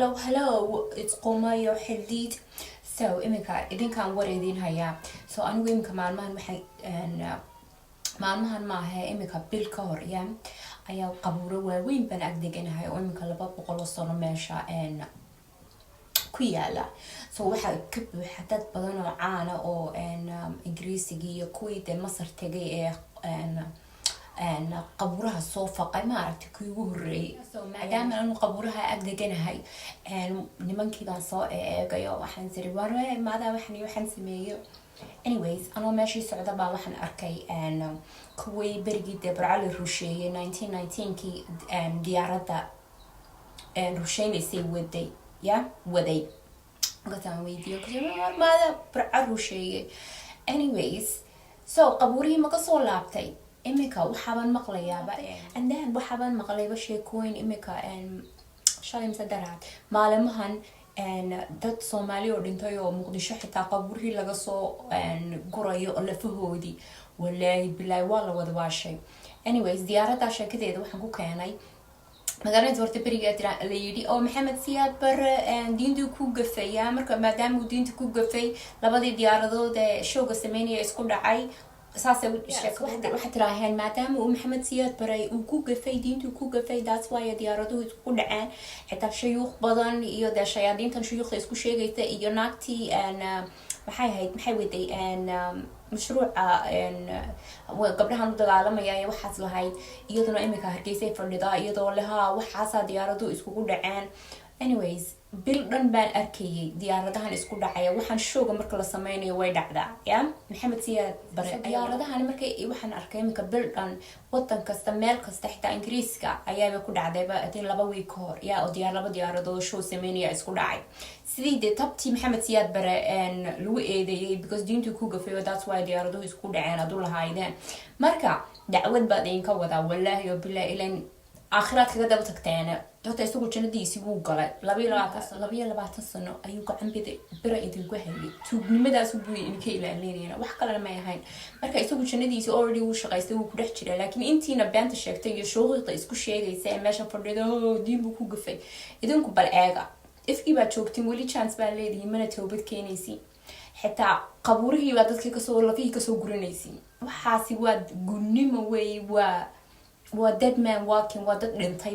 Hello, hello, it's Qomayo Xildiid. So iminka idinkaan war idiin hayaa. So anigu iminka maalmahan waxay, maalmahan maahe, iminka bil ka hor ya ayaa qabuuro waaweyn baan ag deganahay oo iminka 200 oo sano meesha ku yaala. So waxaa ka buuxa dad badan oo caana oo Ingiriisigii iyo kuwii dee Masar tegay ee qabuuraha soo faqay, ma aragtay, kuwii ugu horreeyay. So maadaama anu qabuuraha ag deganahay, nimankii baan soo eegayo. Waxaan tiri, war maadaa waxan iyo waxaan sameeyo. Anyways, anoo meeshii socda baa waxaan arkay kuwii berigii dee Burco la rusheeyay 1919-kii diyaaradda rusheynaysay waday ya waday. Markaasaan weydiiyo, war maada Burco rusheeyay? Anyways, so qabuurihii ma kasoo laabtay. Iminka waxaabaan maqlayaaba, and then waxaabaan maqlayba sheekooyin iminka shalay mise daraad maalimahan, dad Soomaali oo dhintay oo Muqdisho xitaa qabuurihii laga soo gurayo oo lafahoodii. Walaahi bilaahi, waa la wada waashay. Anyways, diyaaraddaa sheekadeeda waxaan ku keenay magaalada. Horta berigaa la yidhi oo Maxamed Siyaad Bare diintuu ku gafaya. Marka maadaama uu diinta ku gafay, labadii diyaaradood ee showga sameynaya isku dhacay. Saasay waxay tiraaheen, maadaama uu Maxamed Siyaad Baray uu ku gafay, diintuu ku gafay, that's why diyaaraduhu isku dhaceen. Xitaa shayuuq badan iyo dee shayaadiintan shuyuukhda isku sheegaysa iyo naagtii maxay ahayd, maxay waday mashruuca gabdhahan u dagaalamaya ee waxaas lahayd, iyaduna iminka Hargeysay fadhidaa iyadoo lehaa waxaasaa diyaaraduhu iskugu dhaceen. Anyways, bil dhan baan arkayay diyaaradahan isku dhacaya. Waxaan showga marka la sameynayo way dhacdaa ya Maxamed Siyaad Bare diyaaradahan markay. Waxaan arkay iminka bil dhan wadan kasta, meel kasta, xitaa Ingiriiska ayaaba ku dhacdayba hadii 2 week ka hor ya oo diyaar laba diyaaradood show sameynaya isku dhacay, sidii dee tabtii Maxamed Siyaad Bare lagu eedeeyay because diintuu ku gafayo, that's why diyaaraduhu isku dhaceen adu lahaydeen. Marka dacwad baad idinka wadaa, walaahi oo bilahi, ilan aakhiraad kaga daba tagteen. Horta isagu jannadiisii wuu galay. 22 sano ayuu gacan bida bira idinku hayay. Tuugnimadaas buu idinka ilaalinayna, wax kalena may ahayn. Marka isagu jannadiisii already wuu shaqaystay, wuu ku dhex jiraa. Laakiin intiina beenta sheegtay iyo shuuqiiqa isku sheegaysa ee meesha fadhida, diin buu ku gafay, idinku bal eega, ifkii baad joogtiin, weli chance baa leedihiin, mana toobad keenaysiin. Xitaa qabuurihii baa dadkii kasoo lafihii kasoo guranaysiin. Waxaasi waa gunnimo wey, waa dead man walking, waa dad dhintay.